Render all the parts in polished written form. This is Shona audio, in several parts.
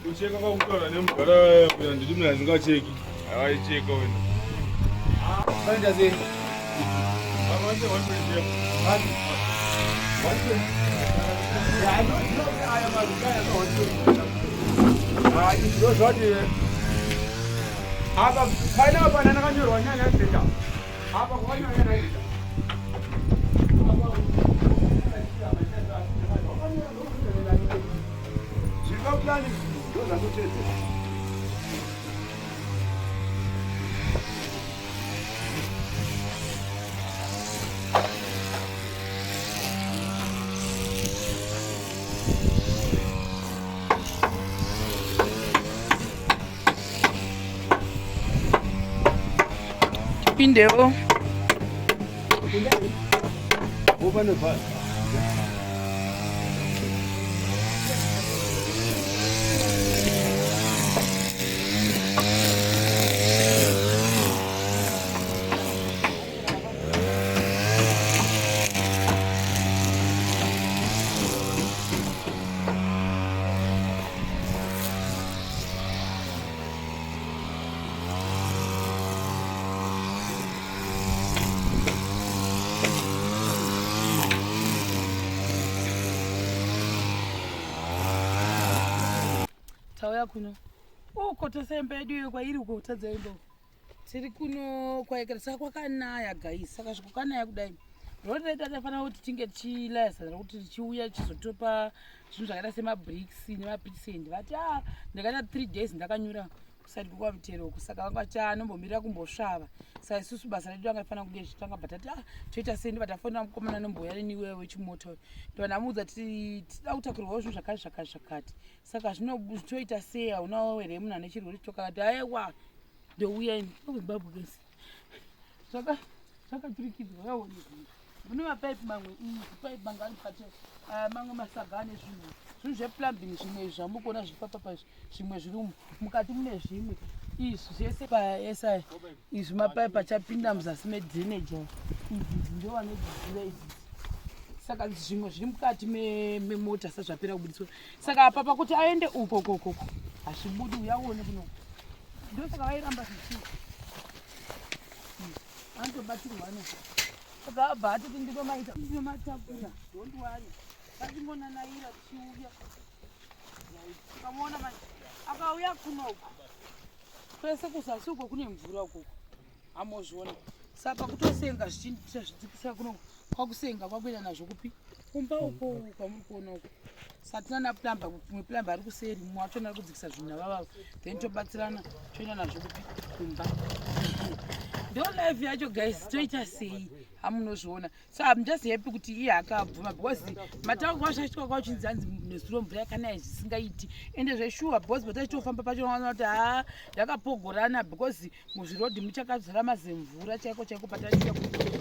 Kucheka kwakutaura nemugara kuya nditi munhu asingacheki. Hawaicheka wena. Kaita sei? Avante 1.0. Apa paina pana nakanyorwa nyanya ndeta. Apa kwakanyorwa nyanya ndeta. Zviri paplani ndozvatotedzera. Tipindewo. Tauya kuno. Uko tosemba yedu iyo kwairi uko tadza imba uko. Tiri kuno kwaekera saka kwakanaya guys. Saka zvikukanaya kudai. Rori redu rakafanira kuti tinge tichilayasa kuti richiuya richizotopa zvinhu zvakaita semabricks nemapitsend. Vati ah ndakaita 3 days ndakanyura kusati kwamutero uku saka vanga vati anombomirira kumbosvava. Saka isusu basa redu ranga rifanira kunge richitanga but tati ah toita sei ndobva tafonera mukomana anombouya neni iwewe wechimoto uyu. Ndobva ndamuudza kuti tida kutakurirwawo zvinhu zvakati zvakati zvakati. Saka zvino toita sei haunawo here munhu ane chirwere chitoka akati aiwa ndouya ini kuZimbabwe kese. Zvaka zvakaturikidzwa yaone mune mapaipi mamwe paipi manga ari mukati aya mamwe masaga ane zvinhu zvinhu zveplumbing zvimwe izvi zvamukuona zviri papapa izvi zvimwe zviri umu mukati mune zvimwe izvi zvese paesa izvi mapaipi achapinda muzasi medrainage idzi idzi ndo vanodziziva idzi saka zvimwe zviri mukati memota sa zvapera kubudiswa saka apa pakuti aende uko kokoko hazvibudi uyaone kuno ndosaka vairamba zvichii anotobatsirwa no saka abva atoti ndinomaita ndinomatakura don't worry vachingonanaira tichiuya ukamuona manje akauya kunoku kwese kuzasi uko kune mvura ukoko amozviona saka pakutosenga zvichidzikisa kunoku kwakusenga kwakuenda nazvo kupi kumba uko kwamuri kuona uko satina naplamba mumwe plamba ari kuseri mumwe wachona ari kudzikisa zvinhu navavavo then tobatsirana toenda nazvo kupi kumba ndo life yacho guys toita sei hamunozviona so im just happy kuti iye akabvuma because matauro kwazvaitwa kwachinzi hanzi nezuro mvura yakanaya zvisingaiti ende zveshuwa because patachitofamba pacho vaona kuti haa yakapogorana because muzvirodhi muchakazara mazemvura chaiko chaiko patachita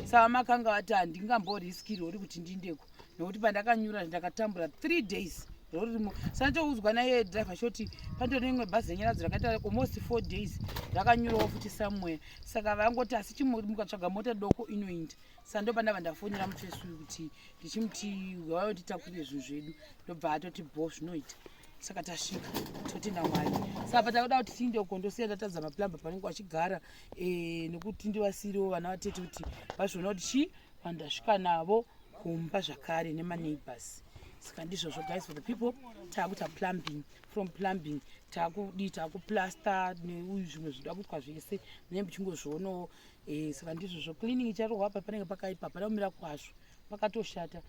saka makanga vati handingamboriski rori kuti ndindeko nekuti pandakanyura ndakatambura 3 days rori rimo saka ndoudzwa naye driver shoti pandone imwe bhazi renyaradzo rakaita almost 4 days rakanyurawo futi somewhere saka vangoti asi chimukatsvaga mota doko inoinda saka ndopandava ndafonera mufesi uyu kuti ndichimuti vavanditakurire zvinhu zvedu ndobva atoti bho zvinoita saka tasvika totenda mwari saka patakuda kuti tiinde uko ndosiya ndatadza maplamba panenge vachigara eh, nekuti ndivasiirewo vana vatete kuti vazviona kuti chii vanhu ndasvika navo kumba zvakare nemaneighbors saka ndizvozvo guys for the people taakuita plumbing from plumbing taakudii taakuplaster neuyu zvimwe zvinoda kuitwa zvese munenge muchingozvionawo eh, saka ndizvozvo cleaning icharohwa apa panenge pakaipa hapana kumira kwazvo pakatoshata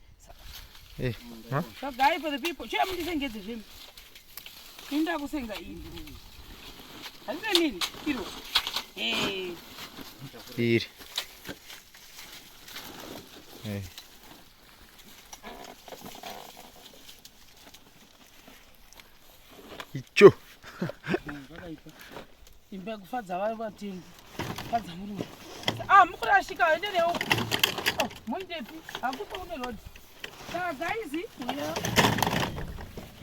Eh, huh? so guys for the people chiya mundisengedze zvemi ini ndakusenga iyi handisemiri iro Eh. Iri. Eh. Icho. Zvakaipa. Imba yekufadza vari vatengi. Fadza murume. Ah, mukurashika ende neuku. Oh, muindepi? Hakupo kune road. Saka guys, uya.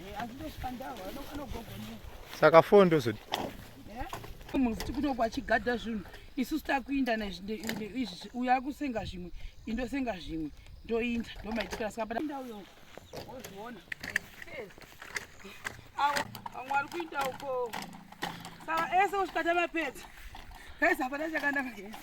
Eh, asi ndosvika ndawo anogogonya. Saka phone ndozodi. Eh? Munhu futi kuno kwachigadha zvinhu. Isusu takuinda neizvi uya akusenga zvimwe, indosenga zvimwe. Ndoinda, ndomaitikira saka pana ndauyo. Wozviona. Yes. Kuinda uko. Saka ese kusvika tamapedza. Guys, hapana chakanaka guys.